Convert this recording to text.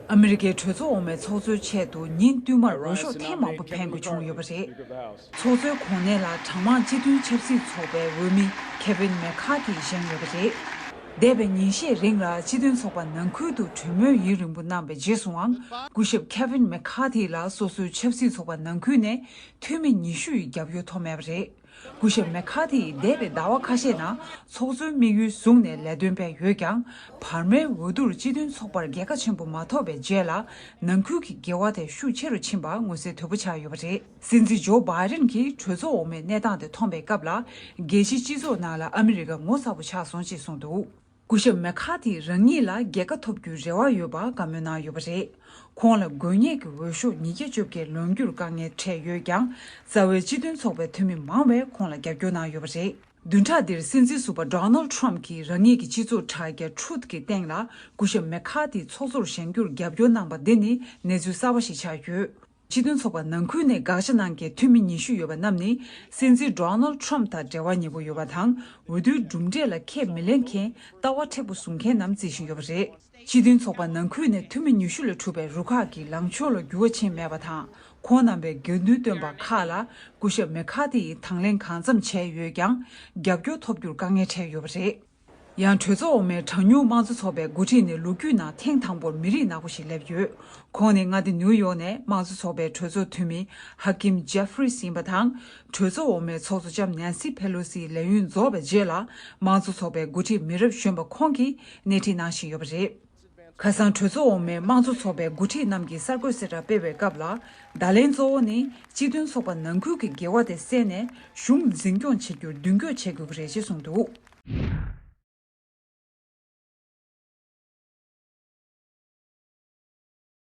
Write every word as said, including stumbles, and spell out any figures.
ཨ་མི་རི་ཀའི་གྲོས་ཚོགས་འོག་མའི་ཚོགས་གཙོའི་ཆེད་དུ་ཉིན་བསྟུད་མར་འོས་ཤོག་ཐེངས་མང་པོ་འཕེན་དགོས་བྱུང་ཡོད་པ་རེད། ཚོགས་གཙོའི་གོ་གནས་ལ་གྲངས་མང་སྤྱི་མཐུན་ཆབ་སྲིད་ཚོགས་པའི་འོས་མི་ཁེ་ཝིན་མེ་ཁ་ཐི་བཞེངས་ཡོད་པ་རེད། འདས་པའི་ཉིན་ཤས་རིང་ལ་སྤྱི་མཐུན་ཚོགས་པ་ནང་ཁུལ་དུ་གྲོས་མོལ་ཡུན་རིང་པོ་གནང་བའི་རྗེས་སུའང་སྐུ་ཞབས་ཁེ་ཝིན་མེ་ཁ་ཐི་ལ་སོ་སོའི་ཆབ་སྲིད་ཚོགས་པ་ནང་ཁུལ་ནས་འཐུས་མི་ཉི་ཤུ་ཡི་རྒྱབ་སྐྱོར་ཐོབ་མེད་པ་རེད། སྐུ་ཞབས་མེ་ཁ་ཐི་ཡིས་འདས་པའི་ཟླ་བ་ཁ་ཤས་ནང་ཚོགས་གཙོའི་དམིགས་ཡུལ་བཟུང་ནས་ལས་དོན་སྤེལ་ཡོད་ཀྱང་། བར་མའི་འོས་བསྡུར་སྤྱི་མཐུན་ཚོགས་པར་རྒྱལ་ཁ་ཆེན་པོ་མ་ཐོབ་པའི་རྗེས་ལ། ནང་ཁུལ་གྱི་འགལ་བ་དེ་ཤུགས་ཆེ་རུ་ཕྱིན་པ་མངོན་གསལ་དོད་པོ་ཆགས་ཡོད་པ་རེད། སྲིད་འཛིན་ཇོ་བྷའི་ཌེན་གྱིས་གྲོས་ཚོགས་འོག་མའི་གནས་སྟངས་དེ་མཐོང་པའི་སྐབས་ལ། རྒྱལ་སྤྱིའི་སྤྱི་ཚོགས་ནང་ལ་ཨ་མི་རི་ཀ་ངོ་ཚ་པོ་ཆགས་སོང་ཅེས་གསུངས་འདུག་སྐུ་ཞབས་མེ་ཁ་ཐི་རང་ཉིད་ལ་རྒྱལ་ཁ་ཐོབ་རྒྱུའི་རེ་བ་ཡོད་པ་བཀའ་མོལ་གནང་ཡོད་པ་རེད། ཁོང་ལ་དགོས་ངེས་ཀྱི་འོས་ཤོག་ཉིས་བརྒྱ་བཅོ་བརྒྱད་ལོངས་རྒྱུར་དཀའ་ངལ་འཕྲད་ཡོད་ཀྱང་། རྩ་བའི་སྤྱི་མཐུན་ཚོགས་པའི་འཐུས་མི་མང་བས་ཁོང་ལ་རྒྱབ་སྐྱོར་གནང་ཡོད་པ་རེད། བདུན་ཕྲག་འདིར་སྲིད་འཛིན་ཟུར་པ་ཌོ་ནལ་ཌི་ཊརམ་གྱིས་རང་ཉིད་ཀྱི་སྤྱི་ཚོགས་དྲ་རྒྱ་Truth གི་སྟེང་ལ་སྐུ་ཞབས་མེ་ཁ་ཐི་ཚོགས་གཙོར་བཞེངས་རྒྱུར་རྒྱབ་སྐྱོར་གནང་པ་འདི་ནི་གནས་ཚུལ་གསར་པ་ཞིག་ཆགས་ཡོད། སྤྱི་མཐུན་ཚོགས་པ་ནང་ཁུལ་ནས་དགག་བྱ་གནང་མཁན་འཐུས་མི་ཉི་ཤུ་ཡོད་པ་རྣམས་ནི་སྲིད་འཛིན་ཌོ་ནལ་ཌི་ཊརམ་དང་འབྲེལ་བ་ཉེ་པོ་ཡོད་པ་དང་། འོས་བསྡུའི་གྲུབ་འབྲས་ལ་ཁས་མི་ལེན་མཁན་ལྟ་བ་མཁྲེགས་པོ་བཟུང་མཁན་རྣམས་བརྩི་བཞིན་ཡོད་པ་རེད། སྤྱི་མཐུན་ཚོགས་པ་ནང་ཁུལ་ནས་འཐུས་མི་ཉི་ཤུ་ལས་གྲུབ་པའི་རུ་ཁག་གི་ལངས་ཕྱོགས་ལ་འགྱུར་བ་ཕྱིན་མེད་པ་དང་། ཁོང་རྣམ་པས་དགེ་འདུན་སྟོན་པ་ཁག་ལ་སྐུ་ཞབས་མེ་ཁ་ཐི་ཡིས་དང་ལེན་གང་འཚམ་བྱས་ཡོད་ཀྱང་། རྒྱབ་སྐྱོར་ཐོབ་རྒྱུར་དཀའ་ངལ་འཕྲད་ཡོད་པ་རེད། ཡང་གྲོས་ཚོགས་འོག་མའི་གྲངས་ཉུང་དམངས་གཙོ་ཚོགས་པའི་འགོ་ཁྲིད་ནས་ལོ་རྒྱུས་ནང་ཐེངས་དང་པོར་མི་རིགས་ནག་པོ་ཞིག་སླེབས་ཡོད། ཁོང་ནི་མངའ་སྡེ་ནིའུ་ཡོག་ནས་དམངས་གཙོ་ཚོགས་པའི་གྲོས་ཚོགས་འཐུས་མི་ཧ་ཀིམ་ཇེ་ཧྥི་རིས་ཡིན་པ་དང་། གྲོས་ཚོགས་འོག་མའི་ཚོགས་གཙོ་ལྕམ་ནན་སི་ཕེ་ལོ་སིའི་ལས་ཡུན་རྫོགས་པའི་རྗེས་ལ། དམངས་གཙོ་ཚོགས་པའི་འགོ་ཁྲིད་མི་རབས་གཞོན་པ་ཁོང་གིས་སྣེ་ཁྲིད་གནང་བཞིན་ཡོད་པ་རེད། ཁ་སང་གྲོས་ཚོགས་འོག་མའི་དམངས་གཙོ་ཚོགས་པའི་འགོ་ཁྲིད་རྣམས་ཀྱིས་གསར་འགོད་གསལ་བསྒྲགས་སྤེལ་བའི་སྐབས་ལ། བརྡ་ལན་གཙོ་བོ་ནི་སྤྱི་མཐུན་ཚོགས་པ་ནང་ཁུལ་གྱི་འགལ་བ་དེ་བསལ་ནས་གཞུང་འཛིན་སྐྱོང་བྱེད་རྒྱུར་མདུན་སྐྱོད་བྱེད་དགོས་ཀྱི་རེད་ཅེས་གསུངས་འདུག